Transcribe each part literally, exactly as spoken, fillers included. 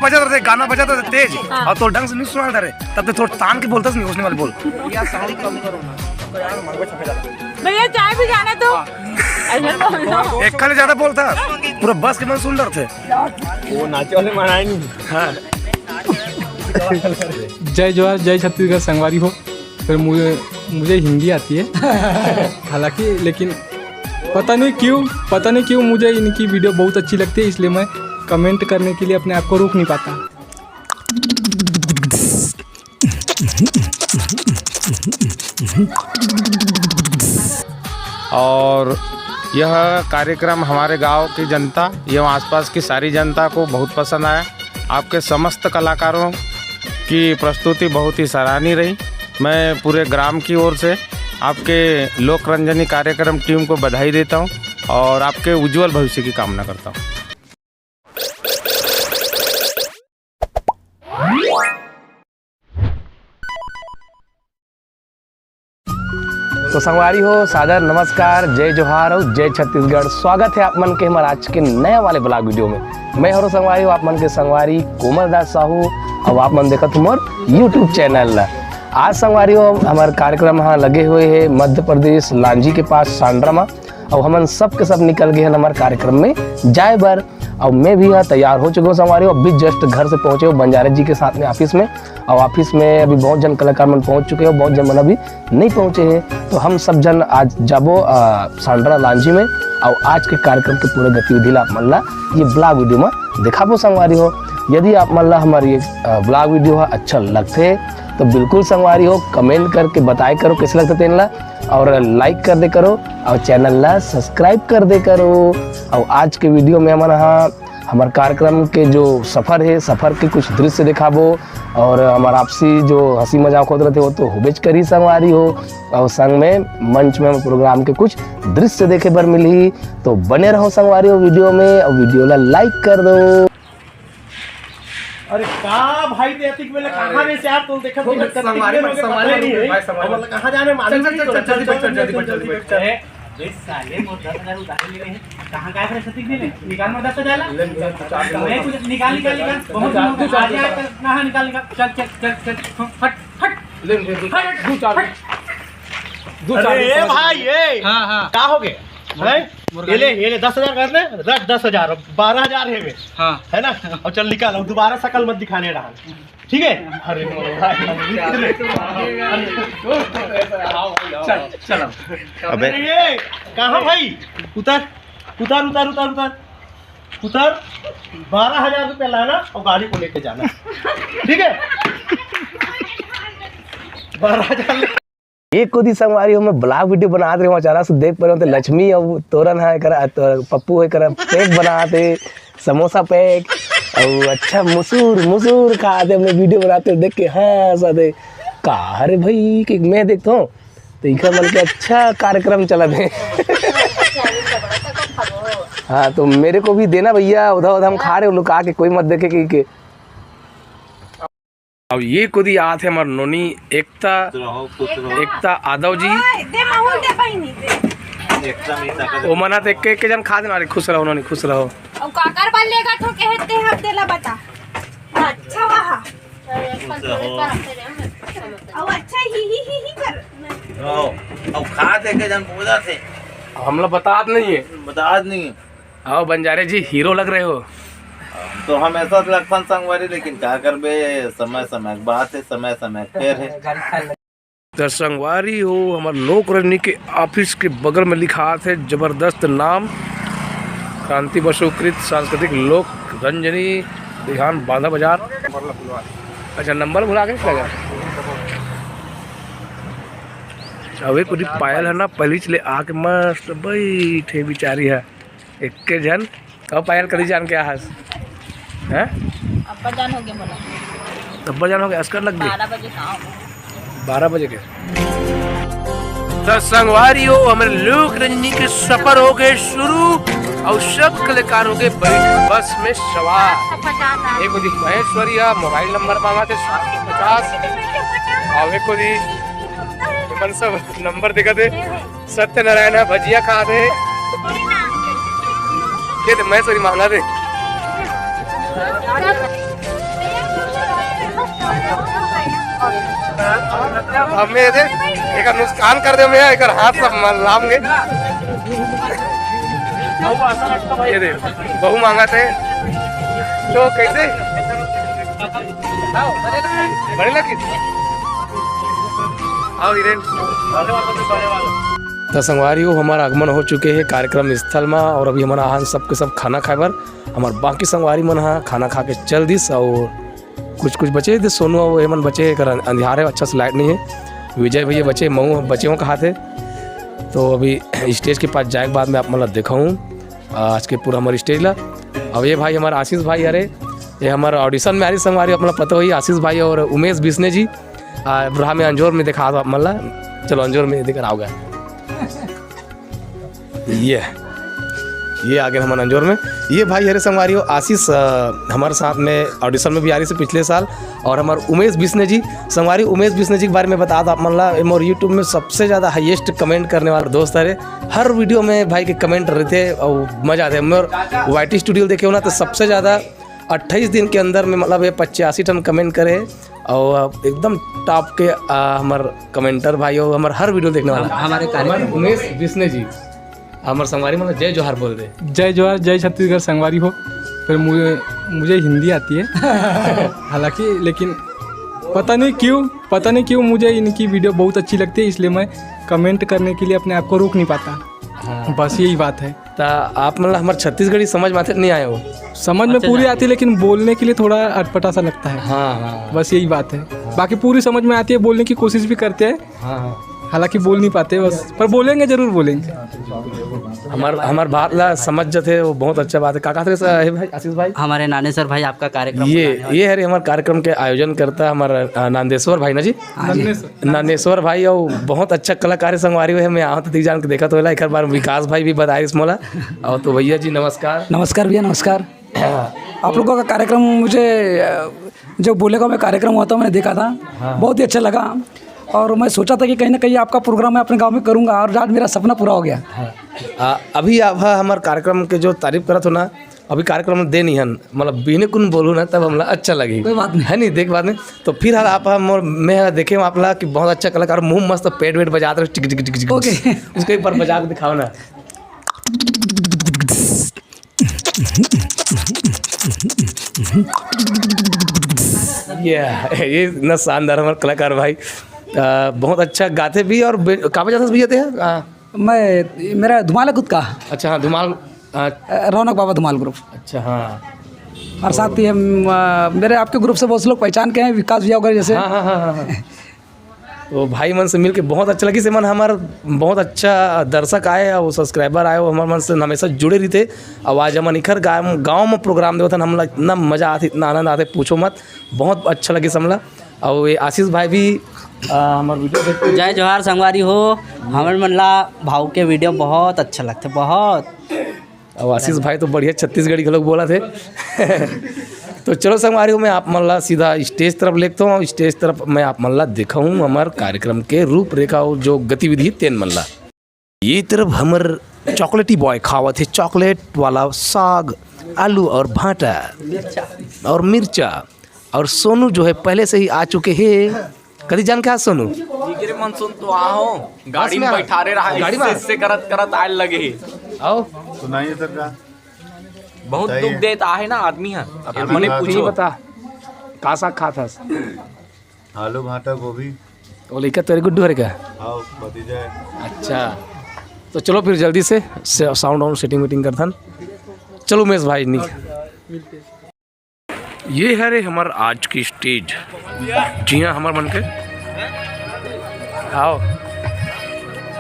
बजात रहिथे, गाना बजात रहिथे तेज, हाँ। अउ तोर ढंग से नइ सुनात रहिथे, तब तोर तान के बोलथस नहीं, ओइसने वाले बोल। भैया, चाय भी जाने दो। ऐसे बोल दो। एक खाली ज्यादा बोलथस, पूरा बस के मन सुन रहिथे। वो नाचे वाले मन आए नहीं। हाँ। जय जोहार, जय छत्तीसगढ़ संगवारी हो। फिर मुझे मुझे हिंदी आती है हालांकि, लेकिन पता नहीं क्यों, पता नहीं क्यों मुझे इनकी वीडियो बहुत अच्छी लगती है, इसलिए मैं कमेंट करने के लिए अपने आप को रोक नहीं पाता। और यह कार्यक्रम हमारे गांव की जनता एवं आसपास की सारी जनता को बहुत पसंद आया। आपके समस्त कलाकारों की प्रस्तुति बहुत ही सराहनीय रही। मैं पूरे ग्राम की ओर से आपके लोक रंजनी कार्यक्रम टीम को बधाई देता हूं और आपके उज्जवल भविष्य की कामना करता हूं। तो संगवारी हो, सादर नमस्कार, जय जोहार अउ जय छत्तीसगढ़। स्वागत है आप मन के हमर आज के नया वाले ब्लॉग वीडियो में। मैं हरो संगवारी हो, आप मन के संगवारी कोमल दास साहू, अउ आप मन देखत हो मोर YouTube चैनल ला। आज संगवारी हो, हमर कार्यक्रम हा लगे हुए है मध्य प्रदेश लांजी के पास सांडरा मा, अउ हमन सब के सब निकल गए हैं हमर कार्यक्रम में जाए बर। अउ मैं भी यहाँ तैयार हो चुके हूँ संगवारी हो, अभी जस्ट घर से पहुँचे हो बंजारे जी के साथ में ऑफिस में। अउ ऑफिस में अभी बहुत जन कलाकार मन पहुँच चुके हो, बहुत जन मन अभी नहीं पहुँचे हैं। तो हम सब जन आज जाबो, अ, सांडरा लांजी में, अउ आज के कार्यक्रम के पूरा गतिविधि ला आप मन ला ये ब्लॉग वीडियो में दिखाबो संगवारी हो। यदि आप मन ला हमारी ये, अ, ब्लॉग वीडियो हा अच्छा लगथे तो बिल्कुल संगवारी हो कमेंट करके बताए करो कैसे लगथे तेन ला, अउ लाइक कर दे करो, अउ चैनल ला सब्सक्राइब कर दे करो। अउ आज के वीडियो में हमन हा हमर कार्यक्रम के जो सफर है, सफर के कुछ दृश्य दिखाबो, अउ हमर आपसी जो हंसी मजाक होत रहिथे वो तो होबेच करी संगवारी हो, अउ संग में मंच में हमर प्रोग्राम के कुछ दृश्य देखे बर मिलही। तो बने रहो संगवारी हो वीडियो में, अउ वीडियो ला लाइक कर दो। अरे का भाई, ते अतिक बेला कहाँ रे से आप तो देखत नहीं, संगवारी हो, संगवारी हो, पता नहीं है। भाई, संगवारी हो। अब कहाँ जाने, मालूम चल, चल, नहीं, चल, चल, चल, जल्दी बैठ, चल, जल्दी बैठ, जल्दी बैठ। ए, बे साले, मोर दस हजार उधार ले ले हैं। कहाँ गायब रहे सतीक ले ले? निकाल मोर दस हजार ला। ले, ले, निकाल, चार सौ। मैं कुछ निकाल, निकाल, निकाल। बहुत निकाल, निकाल, निकाल। हाँ, हाँ, निकाल, निकाल। चल, चल, चल, चल, फट, फट। ले, ले, दो, हट, दो चार, हट। दो चार, अरे, दो ए चार। भाई, ए। हाँ, हाँ। का हो गए? हैं? मुर्गा ये ले, नहीं। ये ले, दस हजार कर ले, रख दस हजार, बारह हजार है बे। हाँ। है ना? अब चल निकाल, अब दोबारा शकल मत दिखाने रहा। ठीक है? अरे, चल, चल अब। अबे। अरे, ये, कहाँ भाई? उतर, उतर, उतर, उतर, उतर। उतर, बारह हजार रुपया लाना और गाड़ी को लेके जाना। ठीक है? बारह हजार ले- एक कोदी संगवारी हो, मैं ब्लॉग वीडियो बनात रहे हूँ, अचानक से देख पा रहे हो तो लक्ष्मी अउ तोरन हा एकर, तो पप्पू हा एकर पैक बनात हे, समोसा पैक, अउ अच्छा मुसूर मुसूर खात हे। हमने वीडियो बनाते हुए देख के हंसत हे। का हरे भाई कि मैं देखता हूँ तो इनका मन के अच्छा कार्यक्रम चलत हे। हाँ, तो मेरे को भी देना भैया, उधर उधर हम खा रहे हो, लुका के कोई मत देखे कि, कि। अब ये कोदी आत हे हमर नोनी एकता, खुश रहो, खुश रहो। एकता यादव जी। ओए, दे माहौल दे बहिनी, दे। एकता में ताकत। ओ मना ते एक, एक जन खा देना रे, खुश रहो नोनी, खुश रहो। अब काकर बल लेगा ठोके हेते हम देला बता। अच्छा वहा। खुश रहो। अब अच्छा ही, ही, ही, ही कर। रहो। अब खा दे के जन बोला थे। हमला बतात नहीं है। बतात नहीं है। आओ बंजारे जी, हीरो लग रहे हो। तो हम ऐसा लगथन संगवारी, लेकिन का करबे, समय समय के बात है, समय समय के फेर है। तो संगवारी हो, हमर लोक रंजनी के ऑफिस के बगल में लिखात हे जबरदस्त नाम, क्रांति बसु कृत सांस्कृतिक लोक रंजनी, बिहान बांधा बाजार। अच्छा, नंबर भुला के लगा। अबे कुछ पायल है ना, पहली चले आके मस्त बैठे बिचारी है। एक्के झन। अब पायल करी जान के आहस? हैं? अब्बा जान हो गया मोला। अब्बा जान हो गया, अस्कर लग गए? बारह बजे का आओ। बारह बजे के। तो संगवारी हो, हमर लोक रंजनी के सफर हो गए शुरू अउ सब कलाकार हो गए बैठ बस में सवार। एक ओदी महेश्वरी हा मोबाइल नंबर मांगा थे सात सौ पचास, अउ एक ओदी मन सब नंबर देखा थे। सत्यनारायण हा भजिया खात हे। ये तो मैं सॉरी मांगा दे। अब मैं ये दे, एकर नुकसान कर दे, मैं एकर हाथ सब लाम गे। ये दे, बहु मांगत हे। तो कैसे? बड़े लगी? आओ हिरेन। तो संगवारी हो, हमार आगमन हो चुके हे कार्यक्रम स्थल मा, और अभी हमन आहन सबके सब खाना खाए बर। हमार बाकी संगवारी मन हा खाना खा के चल दिस, और कुछ कुछ बचे हे, सोनू अउ एमन बचे हे, एकर अंधियार हे, अच्छा से लाइट नहीं हे। विजय भैया बचे, महू बचे हो कहा थे। तो अभी स्टेज के पास जाए के बाद मैं आप मन ला देखाऊँ आज के पूरा हमारे स्टेज ला। अब ये भाई हमारा आशीष भाई, अरे ये हमारा ऑडिशन में आ रही संगवारी, आप मन ला पता होही आशीष भाई और उमेश बिस्ने जी। आ, बुढ़ा में अंजोर में देखा दो आप मन ला, चलो अंजोर में दिखा होगा। ये ये आगे हमन अंजोर में। ये भाई हरे संगवारी हो आशीष, अ, हमारे साथ में ऑडिशन में भी आ रही से पिछले साल, और हमारे उमेश बिस्ने जी। संगवारी उमेश बिस्ने जी के बारे में बता दो आप मन ला, ये मोर YouTube में सबसे ज़्यादा हाईएस्ट कमेंट करने वाला दोस्त हरे। हर वीडियो में भाई के कमेंट रहते और मज़ा आते। मोर वाई टी स्टूडियो देखे हो ना, तो सबसे ज़्यादा अट्ठाईस दिन के अंदर में मतलब ये पचासी टन कमेंट करे, और एकदम टॉप के, आ, हमार कमेंटर भाई हो, हमार हर वीडियो देखने वाला। हम-, हमारे कार्यक्रम हमारे उमेश बिस्ने जी, हमार संगवारी मतलब जय जोहार बोल दे। जय जोहार, जय छत्तीसगढ़ संगवारी हो। फिर मुझे, मुझे हिंदी आती है हालांकि, लेकिन पता नहीं क्यों, पता नहीं क्यों मुझे इनकी वीडियो बहुत अच्छी लगती है, इसलिए मैं कमेंट करने के लिए अपने आप को रोक नहीं पाता। हाँ। बस यही बात है। तो आप मतलब हमार छत्तीसगढ़ी समझ में आते नहीं आए हो? समझ में अच्छा, पूरी नहीं। आती है, लेकिन बोलने के लिए थोड़ा अटपटा सा लगता है। हाँ, हाँ। बस यही बात है। हाँ। बाकी पूरी समझ में आती है, बोलने की कोशिश भी करते हैं। हाँ, हाँ। हालांकि बोल नहीं पाते बस, पर बोलेंगे, जरूर बोलेंगे। हमार, हमार बात ला समझ जाते, वो बहुत अच्छा बात है। का कहत रहे सर, हे भाई, आशीष भाई? हमारे नानेसर भाई आपका कार्यक्रम ये, बनाने वाले ये हरे हमार कार्यक्रम के आयोजन करता हमारा, अ, नांदेश्वर भाई ना जी? हाँ जी। नानेश्वर भाई, और बहुत अच्छा कलाकार है संगवारी है। मैं आवत थी जान के देखत होला, एक बार विकास भाई भी बताइस मोला। और तो भैया जी नमस्कार। नमस्कार भैया, नमस्कार। आप लोगों का कार्यक्रम मुझे, अ, जो बोलेगा मैं कार्यक्रम हुआ था, मैंने देखा था, हाँ। बहुत ही अच्छा लगा। और मैं सोचा था कि कहीं ना कहीं आपका प्रोग्राम मैं अपने गांव में करूंगा, और आज मेरा सपना पूरा हो गया। हाँ। आ, अभी आप, हाँ, हमारे कार्यक्रम के जो तारीफ करत हो ना, अभी कार्यक्रम दे नहीं हन, मतलब बिहने कुन बोलू ना, तब हमला अच्छा लगी। कोई बात नहीं। है नहीं, देख बात नहीं। तो फिर हाल आप, हम और मैं देखे हूँ आप ला कि बहुत अच्छा कलाकार, मुंह मस्त पेट वेट बजाते रहे, टिक टिक टिक टिक। ओके। उसको एक बार बजा के दिखाओ ना। ये, ये इतना शानदार हमारे कलाकार भाई, आ, बहुत अच्छा गाते भी। और बे-, का बजाते भैया थे? आ, मैं, मेरा धुमाल है खुद का। अच्छा, हाँ, धुमाल। आ, रौनक बाबा धुमाल ग्रुप। अच्छा, हाँ। और साथ ही हम, आ, मेरे आपके ग्रुप से बहुत से लोग पहचान के हैं, विकास भैया वगैरह जैसे। हाँ, हाँ, हाँ, हाँ, हाँ। तो भाई मन से मिलके बहुत अच्छा लगी। से मन हमार बहुत अच्छा दर्शक आए और सब्सक्राइबर आए, वो हमारे मन से हमेशा जुड़े रहते। और आज हमन इखर गाँव, गाँव में प्रोग्राम देवत हन, हमला इतना मजा आते, इतना आनंद आते, पूछो मत। बहुत अच्छा लगी हमला। और ये आशीष भाई भी, आ, हमार वीडियो देखते। जय जोहार संगवारी हो, हमर मन ला भाऊ के वीडियो बहुत अच्छा लगता है, बहुत। अब आशीष भाई तो बढ़िया छत्तीसगढ़ी घलोक बोला थे। तो चलो संगवारी हो, मैं आप मन ला सीधा स्टेज तरफ लेखता हूँ, और स्टेज तरफ मैं आप मन ला दिखाऊँ हमार कार्यक्रम के रूपरेखा और जो गतिविधि तेन मन ला। ये तरफ हमर चॉकलेटी बॉय खावत हे चॉकलेट वाला साग, आलू और भांटा और मिर्चा। और सोनू जो है पहले से ही आ चुके हैं। कदी जान के आ सोनू? जिगरे मन सुन तो आहो, गाड़ी बस में में आ। बैठारे रहा, गाड़ी में आ। इससे करत करत आए लगे ही। आओ। सुनाइए सरकार। बहुत बताइए। दुख देत आहे ना आदमी ह। अब खाना मने खा पूछो। बता, का साग खात हस? आलू, भांटा, गोभी। वो लइका तेरे गुड्डू हरे का? हाँ, भतीजा है। अच्छा, तो चलो फिर जल्दी से, से साउंड वाउंड सेटिंग वेटिंग करथन। चलो उमेश भाई, नहीं। ये हरे हमर आज की स्टेज, जिहाँ हमर मन के आओ,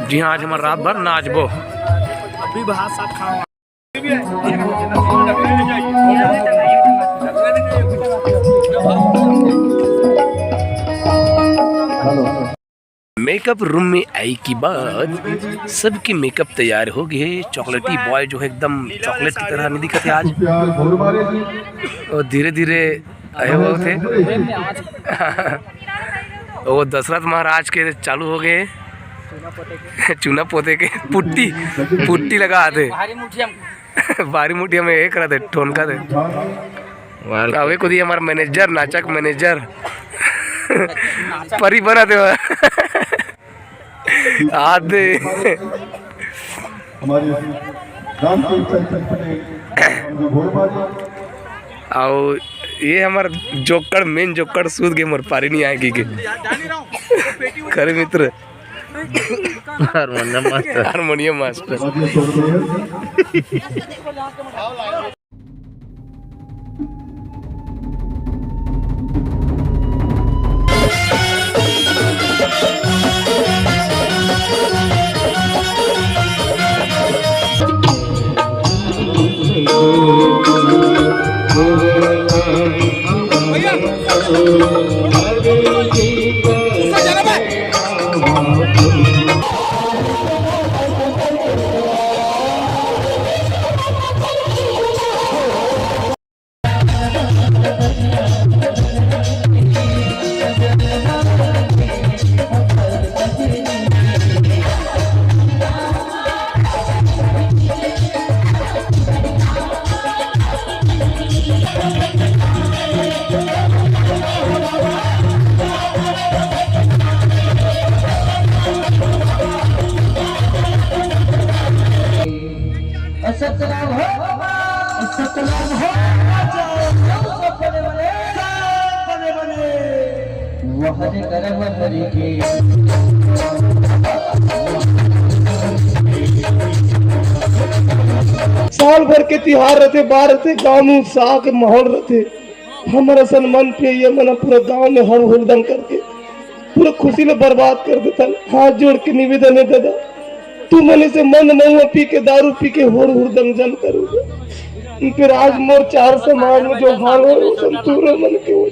जिहाँ आज हमर रात भर नाचबो। अभी भात साग खाओ। मेकअप रूम में आई के बाद सबके मेकअप तैयार हो गए। चॉकलेटी बॉय जो है एकदम चॉकलेट की तरह नहीं दिखत है आज। और धीरे धीरे आए हुए थे। वो दशरथ महाराज के चालू हो गए। चूना पोते के पुट्टी, पुट्टी लगा आते। भारी मुठिया में एक रहते, ठोनका दे। अबे खुद ही हमारा मैनेजर, नाचक मैनेजर। परी बना दे। आदे। हमारे राम के चलचित्र ने जो घोड़बाज। अउ ये हमर जोकड़, मेन जोकड़ सूत गे, मोर पारी नहीं आए की के। करे मित्र। Harmonium master. Harmonium master. Satnam हो, सतनाम हो, बने बने, बने बने। वहन करम हरि के। साल भर के तिहार रथे, बार रथे, गांव में उत्साह के माहौल रथे। हमर असन मन पे ये मन पूरा गांव में हर हुरदंग करके पूरा खुशी ले बर्बाद कर देथन। हाथ जोड़ के निवेदन हे दादा, तुमन से मन महुआ पी के, दारू पी के होड़ हुरदंग जन करो। फिर आज मोर चार समाज में जो हाल हो, वो सब तूरा मन के हो।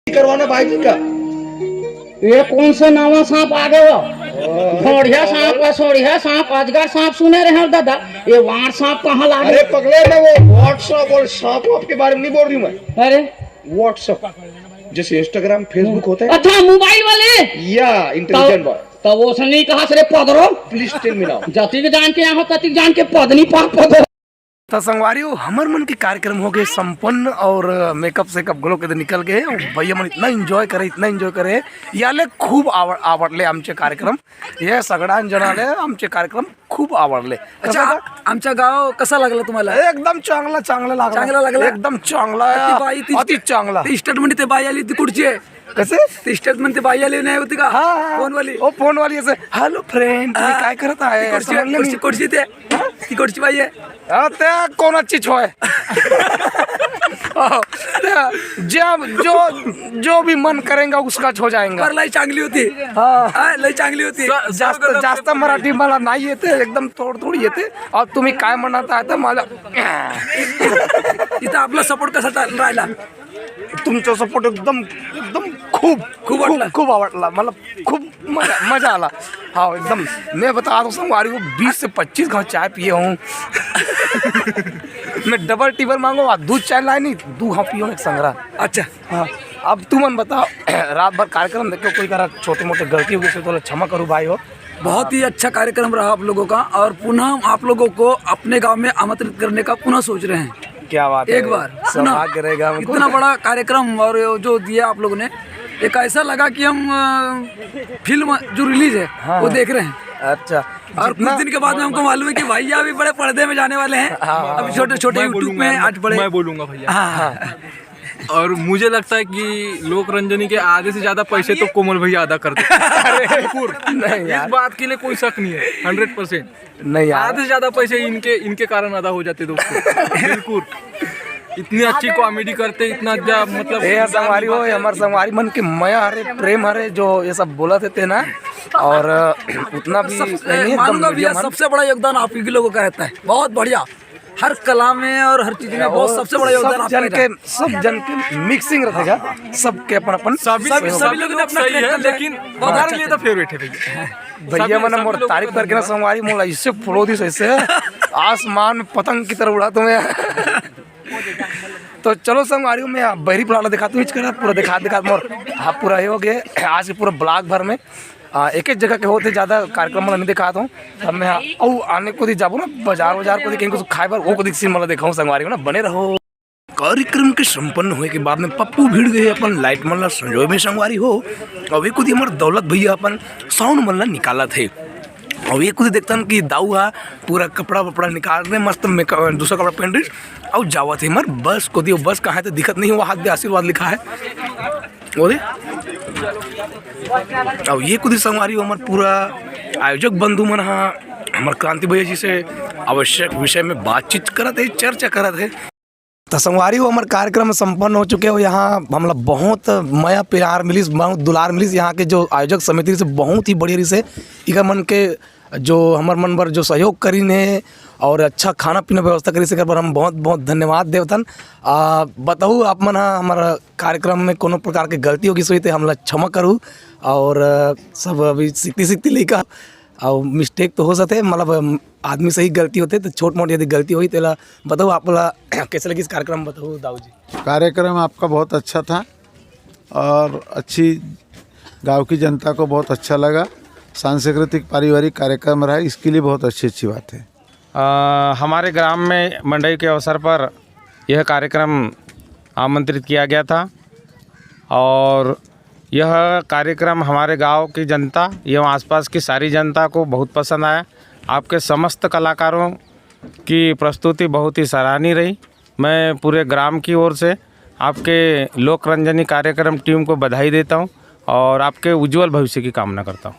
करवाना भाई जी का। ये कौन सा नवा सांप आ गया? घोड़िया सांप, असोड़िया सांप, अजगर सांप सुने रहे हैं दादा, ये वार सांप कहाँ ला अरे गए? पगले, मैं वो WhatsApp और सांप वाप के बारे में नहीं बोल रही हूँ मैं। अरे WhatsApp, जैसे Instagram, Facebook होता है। अच्छा, मोबाइल वाले। या इंटेलिजेंट बॉय। तो वो से नहीं कहा सरे पदरो। Please tell me now. जतिक जान के यहाँ, ततिक जान के पदनी पा पदरो। त संगवारी हो, हमर मन के कार्यक्रम हो गए संपन्न और मेकअप सेकअप घलो के निकल गए। भैया मन इतना एंजॉय करे, इतना एंजॉय करे, या ले खूब आवड आवडले आमचे कार्यक्रम। ये सगळ्यां जणाले आमचे कार्यक्रम खूप आवडले. अच्छा, कसं का? आमचा गाव कसा लागला तुम्हाला? एकदम चांगला, चांगला लागला. चांगला लागला? एकदम चांगला. ती बाई ती अति चांगला. ती स्टेटमेंट ते बाई आली ती कुठची आहे? कसे? ती स्टेटमेंट ते बाई आली नाही होती का? हा, हा. फोन वाली. ओ फोन वाली असं, "हॅलो फ्रेंड, तुम्ही हा. काय करत आहे?" ती असं कुठची, म्हणलं मी. कुठची, कुठची ते? हा? ती कुठची बाई आहे? हा, त्या कोणाचीच होय. हो, त्या ज्या, जो, जो भी मन करेगा उसकाच हो जाएगा. पर लई चांगली होती. हा. हा, लई चांगली होती. जास्त, जास्त मराठी मला नाही येते, एकदम थोडं थोडी येते. अहो, तुम्ही काय म्हणत आहात मला? इथं आपला सपोर्ट कसा चाल राहिला? तुमचा सपोर्ट एकदम, एकदम खूप, खूप खूप, आवडला. खूप आवडला मला. खूप मजा, मजा आला. हाँ, एकदम. मैं बता रहा हूँ संगवारी को, बीस से पच्चीस घाव चाय पिए हूँ. मैं डबल टिबल मांगो, दूध चाय लाए नहीं, दू घाव पियो एक संगरा. अच्छा. हाँ. अब तुमन बताओ, रात भर कार्यक्रम देखो, कोई करा छोटे मोटे गलती हो गई तो क्षमा करूँ भाई हो. बहुत ही अच्छा कार्यक्रम रहा आप लोगों का, और पुनः हम आप लोगों को अपने गांव में आमंत्रित करने का पुनः सोच रहे हैं. क्या बात है। एक बार सौभाग्य रहेगा हमको। इतना बड़ा कार्यक्रम और ये जो दिया आप लोगों ने, एक ऐसा लगा कि हम अ, फिल्म जो रिलीज है, हाँ, वो हाँ। देख रहे हैं। अच्छा। और कुछ दिन के बाद में हमको मालूम है कि भैया अभी बड़े पर्दे में जाने वाले हैं। हाँ, हाँ। अभी छोटे छोटे मैं यूट्यूब बोलूंगा, में आज बड़े मैं बोलूंगा भैया। हाँ। और मुझे लगता है कि लोक रंजनी के आधे से ज्यादा पैसे तो कोमल भैया अदा कर देते हैं। बिल्कुल। नहीं यार। इस बात के लिए कोई शक नहीं है, हंड्रेड परसेंट। नहीं यार। आधे से ज्यादा पैसे इनके इनके कारण अदा हो जाते दोस्तों। बिल्कुल। इतनी अच्छी कॉमेडी करते, इतना अच्छा, मतलब ए यार, संगवारी हो, हमारे संगवारी मन के मया हरे, प्रेम हरे, जो ये सब बोला थे ना। और उतना भी नहीं है, एकदम मानूंगा भैया, सबसे बड़ा योगदान आप ही लोगों का रहता है। बहुत बढ़िया, हर कला में और हर चीज में बहुत, सबसे बड़ा योगदान आपका रहता है। सब जन के मिक्सिंग रहेगा, सबके अपन अपन सभी सभी लोग ने अपना सही है, लेकिन हमारे लिए तो फेवरेट है भैया। भैया मन मोर तारीफ करके ना संगवारी मोला इससे फुलो दिस ऐसे आसमान में पतंग की तरह उड़ा तुम्हें। तो चलो संगवारी, मैं बहरी प्लाट दिखाता हूँ, हिचकरा पूरा दिखा दिखा मोर। हाँ, पूरा हे हो गए आज के पूरा ब्लॉक भर में। आ, एक एक जगह के होते ज्यादा कार्यक्रम मन नहीं दिखाता हूँ। अब मैं हाँ, अउ आने को दी जाबो ना, बाजार वाजार को दी कहीं कुछ खाए बर, वो को दी सीन मन दिखाऊँ संगवारी हो ना, बने रहो। कार्यक्रम के संपन्न होए के बाद में पप्पू भिड़ गए अपन लाइट मन ला संजोए में संगवारी हो। अउ एक कुदी हमर दौलत भैया अपन साउंड मन ला निकालत हे। अउ एक कुदी देखतन कि दाऊ हा पूरा कपड़ा वपड़ा निकाल रहे, मस्त मेकअप, दूसरा कपड़ा पहन रही। अउ जावत हे हमर बस कुदी, बस कहाँ है तो दिखत नहीं, वो हाथ दे आशीर्वाद लिखा है। वो दे। अउ ये कुदी संगवारी हो हमर पूरा आयोजक बंधु मन हा हमर क्रांति भैया जी से आवश्यक विषय में बातचीत करत हे, चर्चा करत हे। त संगवारी हो, हमर कार्यक्रम संपन्न हो चुके हो। यहाँ हमला बहुत मया प्यार मिलिस, बहुत दुलार मिलिस। यहाँ के जो आयोजक समिति से बहुत ही बढ़िया रिहिस हे। इकर मन के जो हमर मन बर जो सहयोग करिन हे और अच्छा खाना पीना व्यवस्था करिस, एकर बर हम बहुत बहुत धन्यवाद देवतन। आ, बताऊ आप मन हा हमर कार्यक्रम में कोनो प्रकार के गलती हो गिस होही ते हमला क्षमा करू। और, आ, सब अभी सीखती सीखती लइका, अउ मिस्टेक तो हो सकते, मतलब, अम, आदमी से ही गलती होते, तो छोट मोट यदि गलती होही, तेला बताओ, आप बोला, कैसे लगी इस कार्यक्रम, बताओ दाऊ जी। कार्यक्रम आपका बहुत अच्छा था और अच्छी गांव की जनता को बहुत अच्छा लगा। सांस्कृतिक पारिवारिक कार्यक्रम रहा, इसके लिए बहुत अच्छी अच्छी बात है। अ, हमारे ग्राम में मंडई के अवसर पर यह कार्यक्रम आमंत्रित किया गया था और यह कार्यक्रम हमारे गांव की जनता एवं आसपास की सारी जनता को बहुत पसंद आया। आपके समस्त कलाकारों की प्रस्तुति बहुत ही सराहनीय रही। मैं पूरे ग्राम की ओर से आपके लोक रंजनी कार्यक्रम टीम को बधाई देता हूं और आपके उज्जवल भविष्य की कामना करता हूं।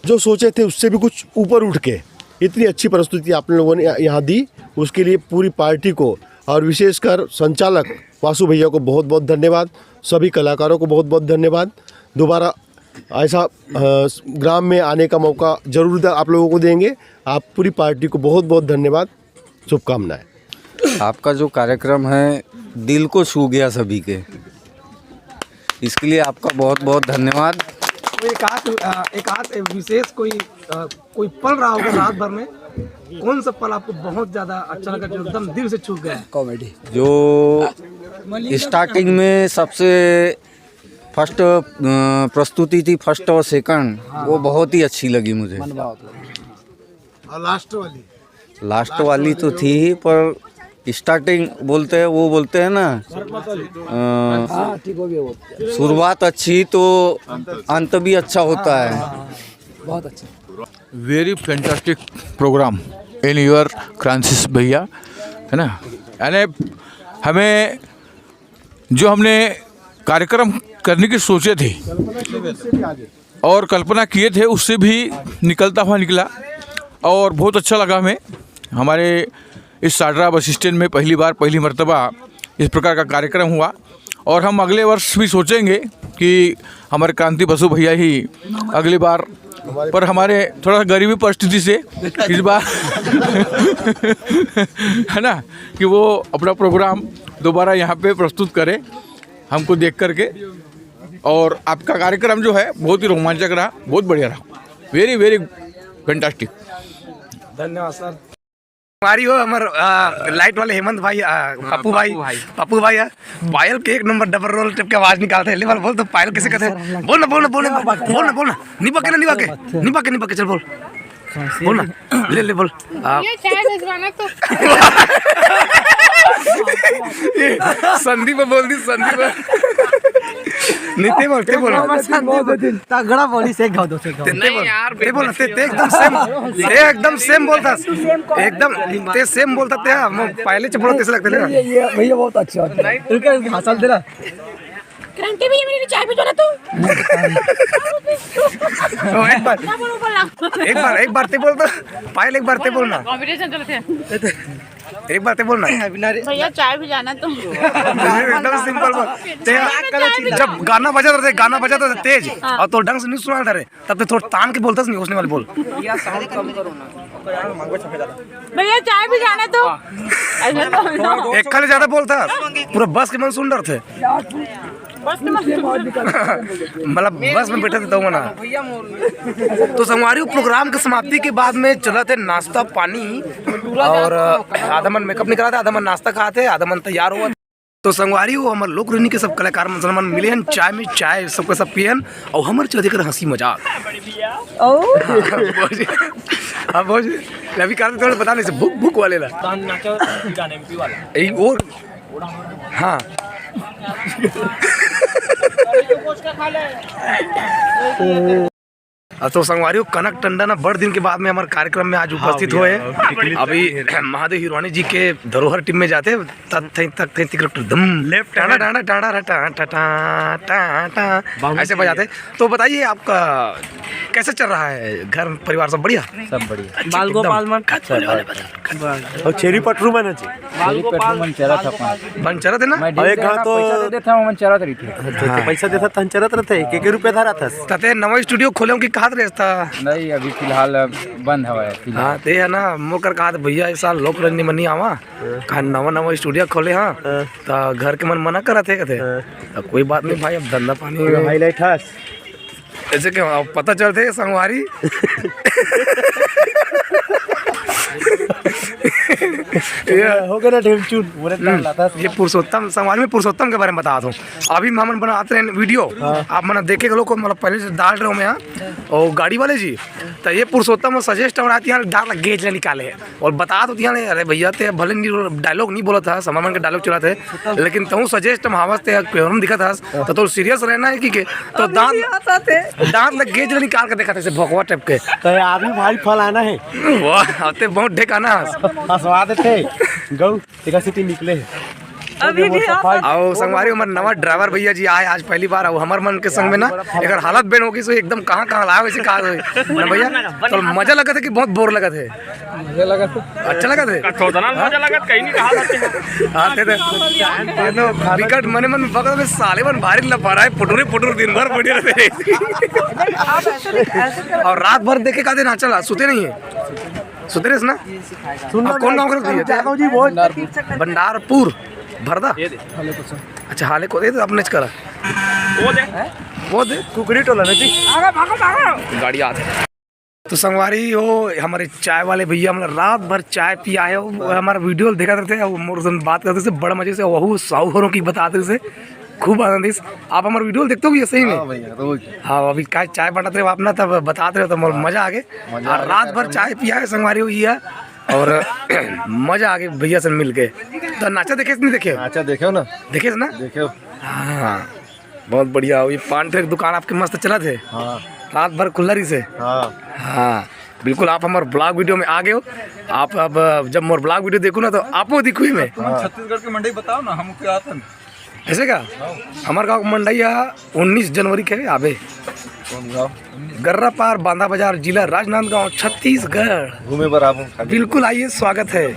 जो सोचे थे उससे भी कुछ ऊपर उठ के इतनी अच्छी प्रस्तुति आप लोगों ने यहाँ दी, उसके लिए पूरी पार्टी को और विशेषकर संचालक वासु भैया को बहुत बहुत धन्यवाद। सभी कलाकारों को बहुत बहुत धन्यवाद। दोबारा ऐसा, अ, ग्राम में आने का मौका जरूर द-, आप लोगों को देंगे। आप पूरी पार्टी को बहुत बहुत धन्यवाद, शुभकामनाएं। आपका जो कार्यक्रम है, दिल को छू गया सभी के, इसके लिए आपका बहुत बहुत धन्यवाद। कोई एक आध, अ, एक आध विशेष कोई, अ, कोई पल रहा होगा रात भर में, कौन सा पल आपको बहुत ज्यादा अच्छा लगा, जो एकदम दिल से छू गया है? कॉमेडी। जो स्टार्टिंग में सबसे फर्स्ट, अ, प्रस्तुति थी, फर्स्ट और सेकंड, हाँ। वो बहुत ही अच्छी लगी मुझे। मन भाव। और लास्ट वाली? लास्ट वाली तो थी ही, पर स्टार्टिंग बोलते हैं, वो बोलते हैं ना, अ, हाँ, ठीक हो गया वो। शुरुआत अच्छी तो अंत भी अच्छा होता है। हाँ, हाँ, हाँ, बहुत अच्छा। Very fantastic program in your क्रांतिस भैया, है ना? यानी हमें जो हमने कार्यक्रम करने की सोचे थे और कल्पना किए थे, उससे भी निकलता हुआ निकला और बहुत अच्छा लगा हमें। हमारे इस साडरा बस स्टैंड में पहली बार, पहली मर्तबा इस प्रकार का कार्यक्रम हुआ और हम अगले वर्ष भी सोचेंगे कि हमारे क्रांति बसु भैया ही अगली बार, पर हमारे थोड़ा सा गरीबी परिस्थिति से इस बार है ना, कि वो अपना प्रोग्राम दोबारा यहाँ पे प्रस्तुत करें हमको देख करके। और आपका कार्यक्रम जो है बहुत ही रोमांचक रहा, बहुत बढ़िया रहा, very very fantastic। धन्यवाद सर। हमारी हो हमर, आ, लाइट वाले हेमंत भाई, आ, हाँ, पप्पू भाई, पप्पू भाई। पप्पू भाई है। पायल के एक नंबर डबल रोल टाइप के आवाज निकालते हैं। ले बोल, बोल तो पायल कैसे कहते हैं? बोल ना, बोल ना, बोल ना, बोल ना, बोल ना। निपा के ना, निपा के, निपा के, निपा के, चल बोल। बोल ना, ले ले बोल। आप ये चाय भिजवाना तो। ये संदीप बोल दी, संदीप। नहीं, ते बोल, ते बोल। तगड़ा बोली से गाओ दो, से गाओ। ते, ते नहीं बोल, यार, ते बोल, ते, ते एकदम सेम, ते एकदम सेम बोलता, एकदम ते सेम बोलता ते। हाँ, मैं पहले से बोलते ऐसे लगते ना। ये, ये भैया बहुत अच्छा। रुके, रुके, हंसल दे रहा। क्रांति भैया, मेरी चाय भी दो ना तू। ओ, एक बार, क्या बोलूं, बोला। एक बार, एक बार ते बोलता, पायल, एक बार ते बोलना। कॉम्पिटिशन चलते हैं। एक बार ते बोलना। भैया, चाय भी जाना तो। एकदम सिंपल बात। ते जब गाना बजात रहिथे, गाना बजात रहिथे तेज, हाँ। अउ तोर ढंग से नहीं सुनात रहे, तब तो थोड़ा तान के बोलता नहीं, उसने वाले बोल। भैया, चाय भी जाना तो। ऐसा तो एक खाली ज्यादा बोलता, पूरा बस के मन सुन डरथे। मतलब, बस में बैठे थे तो मना। तो संगवारी हो, प्रोग्राम के समाप्ति के बाद में चलत हे नाश्ता पानी, अउ आधा मन मेकअप निकलात हे, आधा मन नाश्ता खात हे, आधा मन तैयार होवत। तो संगवारी हो, हमर लोक रंजनी के सब कलाकार मन, मन मिले हन चाय में, चाय सबके सब पियन, अउ हमर चलत हे हंसी मजाक। ओ। हाँ, भोज। हाँ, भोज। अभी कारण थोड़ा बता नहीं से, भूख, भूख वाले ला। ए, और हाँ। अ, तो संगवारी हो, कनक टंडन ह बड़ दिन के बाद में हमर कार्यक्रम में आज उपस्थित होए। अभी महादेव हिरवानी जी के धरोहर टीम में जाथे, तत थई, तक थई, तिकरक धम। लेफ्ट टांडा, हैंड। टांडा, टांडा, टा, टा, टा, टा, टा। बाबू ऐसे जी। बजाते। तो बताइए, आपका कैसे चल रहा है घर परिवार, सब बढ़िया? सब बढ़िया। अच्छा, बाल एकदम गोपाल मन। खत बोले वाले बता। बस। अउ छेरी पटरू मन हे जी। छेरी पटरू मन चरत हे अपन। बन चरत हे ना? मैं अउ एक डेढ़ घाव तो पैसा दे देता हूँ, मन चरत रहिथे। अच्छा, तो हाँ। पैसा देता तहन चरत रहिथे, के के रुपया धरा थस? तते नवा स्टूडियो खोले हो कि कहात रहे था? नहीं, अभी फिलहाल बंद हवा है, फिलहाल। हाँ, ते है ना, मोकर कहात भैया, इस साल लोक रंजनी मनी आवा, हाँ। कहा नवा नवा स्टूडियो खोले, हाँ, हाँ। तो घर के मन मना करत हे, कहते। हाँ। तो कोई बात नहीं भाई, अब धंधा पानी पूरा हाईलाइट हस। ऐसे क्यों? अब पता चलते हे संगवारी। ये हो गया ना ढेमचून, पूरे हम्म, डाल लाता। ये पुरुषोत्तम, संगवारी में पुरुषोत्तम के बारे में बता दूं। अभी हमन बनात रहे वीडियो, हाँ। आप मन देखे लोग को, मतलब, पहले से डाल रहे हो मैं यहाँ, और गाड़ी वाले जी, तो ये पुरुषोत्तम सजेस्ट और आती यहाँ डाल गेज ले निकाले। और बता दो ध्यान, अरे भैया, ते भले नहीं, डायलॉग नहीं बोलत हस, हमर मन के डायलॉग चलत हे, लेकिन तहूँ सजेस्ट हम हवस, ते प्योरम दिखत हस, तो तोर सीरियस रहना हे कि के? तो अभी दांत, भी हंसत हे। दांत लग गेज ले निकाल के देखत हे, ऐसे भोकवा टाइप के। तो अभी भारी फल आना हे। वाह, ते बहुत ढेकाना हस। हंसवा देथे। गौ, तेका सिटी निकले हे। अभी भी हंसत हे। अउ संगवारी, हमर नवा ड्राइवर भैया जी आए आज पहली बार, अउ हमर मन के संग में ना, एकर हालत बेन होगी, सो एकदम कहाँ, कहाँ लाए, वैसे कहा होई। ना भैया, तो मजा लगत हे कि बहुत बोर लगत हे? मजा लगत हे। अच्छा लगत हे? कथोदना मजा लगत, कहीं नहीं कहा जाते हैं। आते थे। ये तो विकट मने मन बगल में साले मन भारी लफड़ा हे, पुटुरे पुटुर दिन भर पड़े रहते हैं। अउ रात भर देखे का दिन, हाँ, चला, सुते नहीं हे। सुते रहे ना? सुन अब कौन गाँव के लोग भैया? जादव जी, बहुत भंडारपुर, भरदा? ये दे। अच्छा, हाले को दे, तो अपने च करा। वो दे। वो दे। कुकरी टोला ना जी। गाड़ी आते। तो संगवारी हो, हमारे चाय वाले भैया, मतलब, रात भर चाय पिया है, वो हमारा वीडियो देखा करते हैं, वो मोर से बात करते से बड़ा मजे से, वहू साहू होरों की बताते से खूब आनंद इस। आप हमारे वीडियो देखते हो भैया सही में? हाँ भैया, रोज। हाँ, अभी का चाय बनाते रहे आप ना, तब बताते रहे, तो मोर मजा आ गए। मजा और आ गया रात भर कार्यक्रम चाय पिया है संगवारी हो, ये है। और मजा आ गया भैया से मिलके। तो नाचा देखे नहीं देखे? नाचा देखे ना। देखे ना? देखे। हाँ, बहुत बढ़िया। ये पान ठेक दुकान आपके मस्त चलत हे। हाँ। रात भर खुला रही से। हाँ। हाँ, बिल्कुल, आप हमारे ब्लॉग वीडियो में आ गए हो। आप अब जब मोर ब्लॉग वीडियो देखो ना, तो आपो दिखुई में। हाँ। छत्तीसगढ़ के मंडई बताओ ना, हम क्या आता है? ऐसे का? हमारे गाँव के मंडई है उन्नीस जनवरी के आबे। कौन गाँव? गर्रापार, बांधा बाजार, जिला राजनांदगांव, छत्तीसगढ़। घूमे बर आबो खाली। बिल्कुल आइए, स्वागत है।